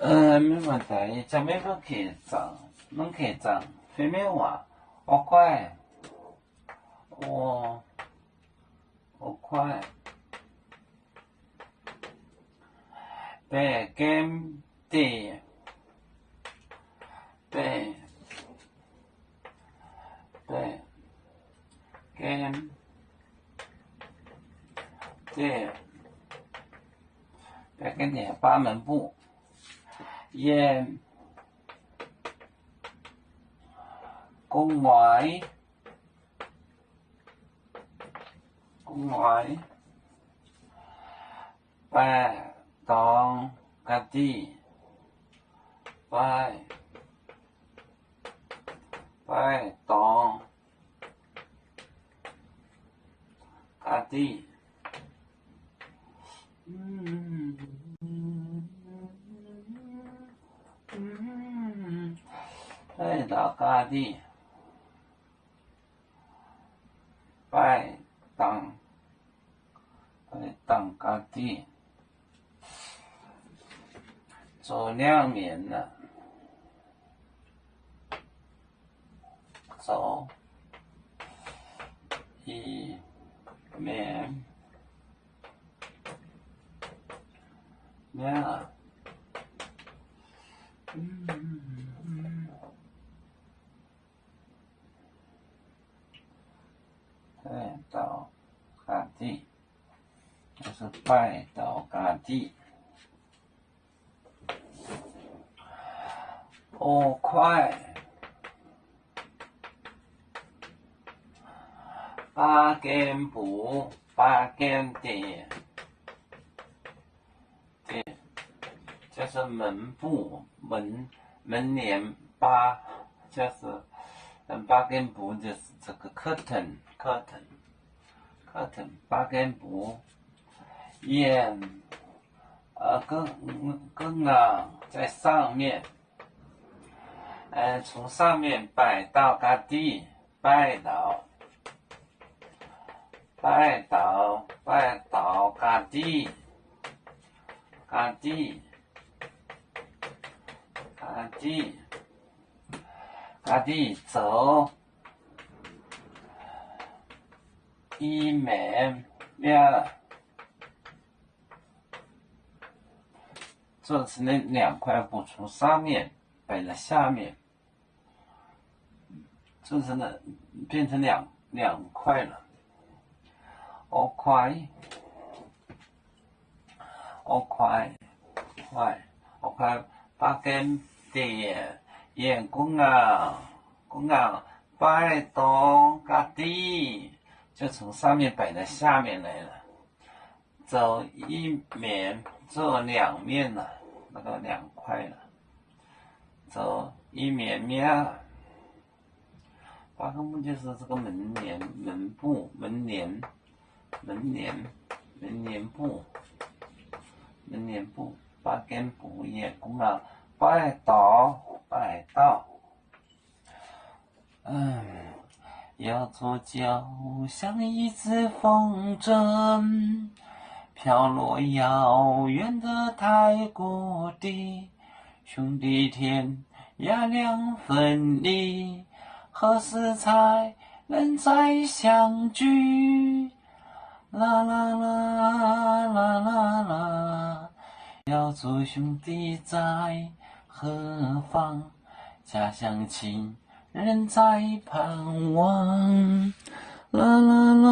Mv baac daaih ih zanc maiv mangc kei zaangc, mangc kei zaangc fai maiv waac. Orv guaiv, orv, orv guaiv, baeqc gaem deic, baeqc, baeqc gaem deic, baeqc gaem deic baav menx buv. Yie gu'nguaaic, gu'nguaaic, baeqc dorngx ga'ndiev, baeqc, baeqc dorngx ga'ndiev, baeqc dorngx ga'ndiev, baeqc dangx, baeqc dangx ga'ndiev, zoux niangv mienz aqv, zoux i mienz miangv aqv. Baeqc dorngx ga'ndiev, baeqc dorngx ga'ndiev. Orv kuaaiv, baav gaem bux, baav gaem deic, deic, 门步, 门, 门帘, 八, 就是, 八根 bux, 这个 curtain, curtain, curtain, 八根 bux. Yiem, 呃, 更, 更高, 在上面, 呃, 从上面 baeqc dauh ga'ndiev, baeqc dauh, baeqc dauh, baeqc dauh ga'ndiev, ga'ndiev, ga'ndiev, ga'ndiev zoux i mienz miangv. 做成了两块布，从上面摆到下面，做成了，变成两，两块了。Orv kuaaiv, orv kuaaiv, kuaaiv, orv kuaaiv, baav gaem deic, yiem gu'nguaaic, gu'nguaaic, baeqc dorngx ga'ndiev, 就从上面摆到下面来了。 Zoux i mienz, 做两面了，那个两块了。 Zoux i mienz miangv. 八根 bux 就是这个门帘，门步，门帘，门帘，门帘步，门帘步，八根 bux yiem gu'nguaaic, baeqc dorngx, baeqc dauh. 嗯，瑶族就像一只风筝，飘落遥远的太古地。兄弟天涯两分离，何时才能再相聚？啦啦啦，啦啦啦，瑶族兄弟在何方？ 家乡亲人在盼望。啦啦啦，